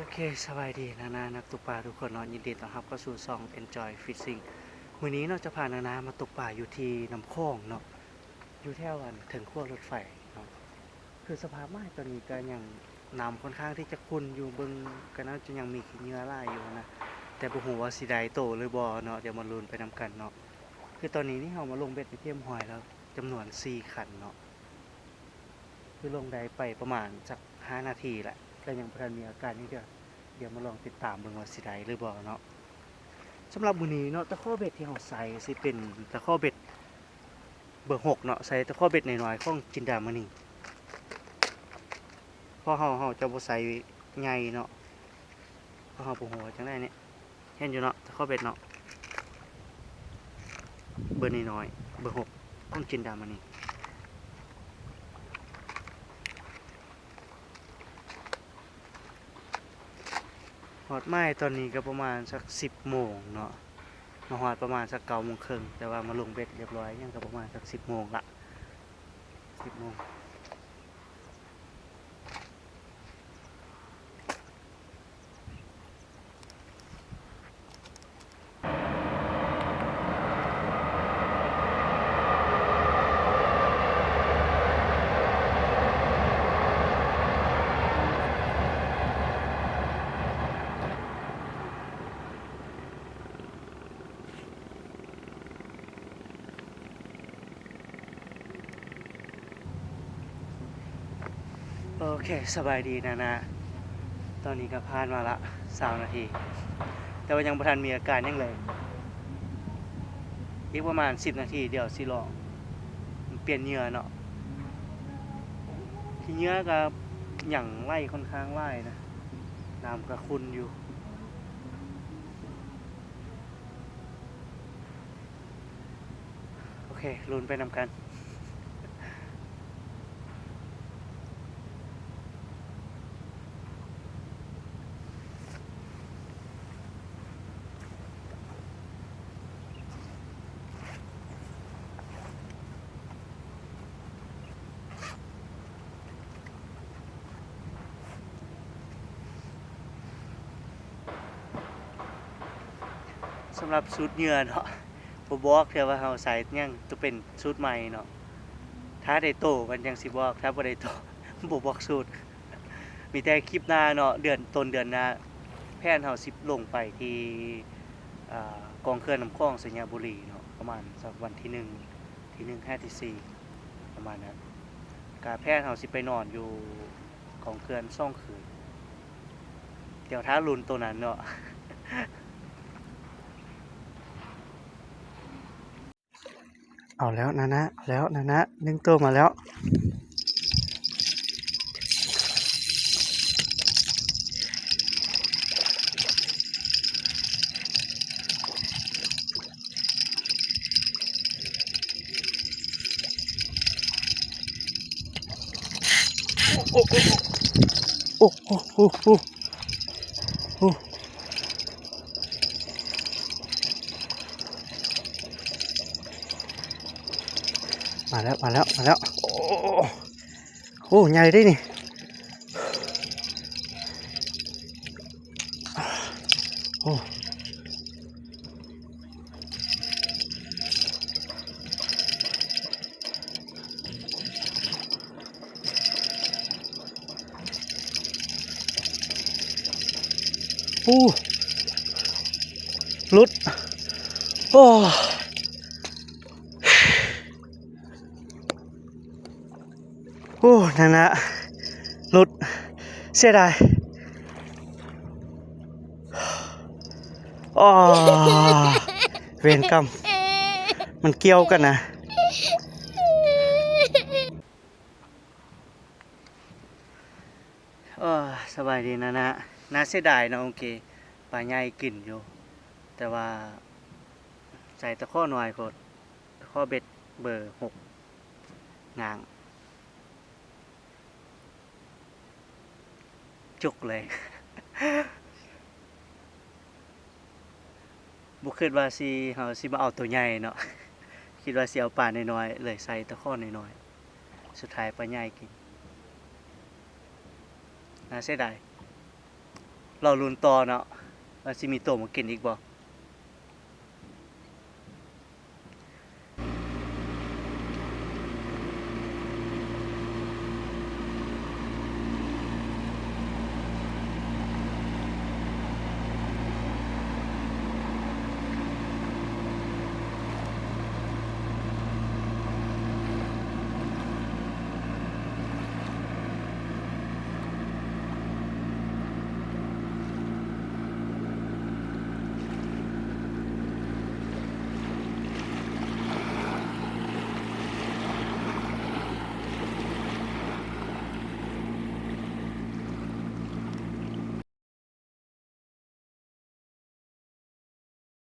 ໂອເຄ ສະບາຍດີນານານັກຕົກປາທຸກຄົນເນາະ, ຍິນດີຕ້ອນຮັບເຂົ້າສູ່ຊ່ອງ Enjoy Fishing. ມື້ນີ້ເນາະ ຈະພານານາມາຕົກປາຢູ່ທີ່ນ້ຳຂອງເນາະ, ຢູ່ແຖວອັນເທິງຂົວລົດໄຟເນາະ. ຄືສະພາບໝາຍຕອນນີ້ກໍຍັງ ນ້ຳຂ້ອນຂ້າງທີ່ຈະຂຸ່ນຢູ່, ເບິ່ງກໍໜ້າຈະຍັງມີຂີ້ເຫຍື້ອຫຼາຍຢູ່ນະ, ແຕ່ບໍ່ຮູ້ວ່າຊິໄດ້ໂຕຫຼືບໍ່ເນາະ. ດຽວມາລຸ້ນໄປນຳກັນເນາະ. ຄືຕອນນີ້ນີ້ເຮົາມາລົງເບັດເປັນທີ່ຮຽບຮ້ອຍແລ້ວ ຈຳນວນສີ່ຄັນເນາະ. ຄືລົງໄດ້ໄປປະມານສັກຫ້ານາທີແຫຼະ ກໍຍັງບໍ່ທັນມີອາການຫຍັງເທື່ອ. ດຽວມາລອງຕິດຕາມເບິ່ງວ່າຊິໄດ້ຫຼືບໍ່ເນາະ. ສຳລັບມື້ນີ້ເນາະ ຕະຂໍເບັດທີ່ເຮົາໃຊ້ຊິເປັນຕະຂໍເບັດເບີຫົກເນາະ, ໃຊ້ຕະຂໍເບັດນ້ອຍໆຂອງຈິນດາມະນີ. ເພາະເຮົາ ເຮົາຈະບໍ່ໃຊ້ໃຫຍ່ເນາະ, ເພາະເຮົາບໍ່ຮູ້ວ່າຈັ່ງໃດນີ້. ເຫັນຢູ່ເນາະ ຕະຂໍເບັດເນາະ, ເບີນ້ອຍໆ ເບີຫົກຂອງຈິນດາມະນີ. ຮອດໝາຍຕອນນີ້ກໍປະມານສັກສິບໂມງເນາະ, ມາຮອດປະມານສັກເກົ້າໂມງເຄິ່ງ, ແຕ່ວ່າມາລົງເບັດຮຽບຮ້ອຍຫຍັງກໍປະມານສັກສິບໂມງລະ ສິບໂມງ. ໂອເຄ ສະບາຍດີນານາ, ຕອນນີ້ກໍຜ່ານມາລະຊາວນາທີ ແຕ່ວ່າຍັງບໍ່ທັນມີອາການຫຍັງເລີຍ. ອີກປະມານສິບນາທີ ດຽວຊິລອງປ່ຽນເຫຍື່ອເນາະ. ຂີ້ເຫຍື້ອກໍຍັງໄຫຼຂ້ອນຂ້າງຫຼາຍນະ, ນ້ຳກໍຂຸ່ນຢູ່. ໂອເຄ ລຸ້ນໄປນຳກັນ. ສຳລັບສູດເຫຍື່ອເນາະ ບໍ່ບອກເທື່ອວ່າເຮົາໃຊ້ຫຍັງ, ໂຕເປັນສູດໃໝ່ເນາະ. ຖ້າໄດ້ໂຕມັນຈັ່ງຊິບອກ, ຖ້າບໍ່ໄດ້ໂຕບໍ່ບອກສູດ. ມີແຕ່ຄລິບໜ້າເນາະ, ເດືອນ ຕົ້ນເດືອນໜ້າ ແຜນເຮົາຊິລົງໄປທີ່ ອ່າ ກອງເຂື່ອນນ້ຳຂອງໄຊຍະບູລີເນາະ, ປະມານສັກວັນທີໜຶ່ງ ທີໜຶ່ງຫາທີສີ່ ປະມານນັ້ນ. ກະແຜນເຮົາຊິໄປນອນຢູ່ກອງເຂື່ອນສອງຄືນ. ດຽວຖ້າລຸ້ນໂຕນັ້ນເນາະ. ເອົາແລ້ວນານາ, ເອົາແລ້ວນານາ, ໜຶ່ງໂຕມາແລ້ວ. ໂອ້ ໂອ້ ໂອ້ ໂອ້ ໂອ້ ໂອ້ ມາແລ້ວ ມາແລ້ວ ມາແລ້ວ. ໂອ້ ໂອ້ ໃຫຍ່ເດ້ນີ້. ໂອ້ ໂອ້ ຫຼຸດ ໂອ້ ໂອ້ ນັ້ນນະ ຫຼຸດ ເສຍດາຍ. ອໍ ເວນກຳ ມັນກ່ຽວກັນນະ. ເອີ ສະບາຍດີນານາ. ໜ້າເສຍດາຍເນາະ ໂອເຄ ປາໃຫຍ່ກິນຢູ່ ແຕ່ວ່າໃສ່ຕະຂໍນ້ອຍໂພດ, ຕະຂໍເບັດເບີຫົກ ງາງ ຈຸກເລີຍ. ບໍ່ຄິດວ່າຊິ ເຮົາຊິມາເອົາໂຕໃຫຍ່ເນາະ, ຄິດວ່າຊິເອົາປານ້ອຍໆ ເລີຍໃສ່ຕະຂໍນ້ອຍໆ, ສຸດທ້າຍປາໃຫຍ່ກິນ. ໜ້າເສຍດາຍ. ລໍລຸ້ນຕໍ່ເນາະ ວ່າຊິມີໂຕມາກິນອີກບໍ່.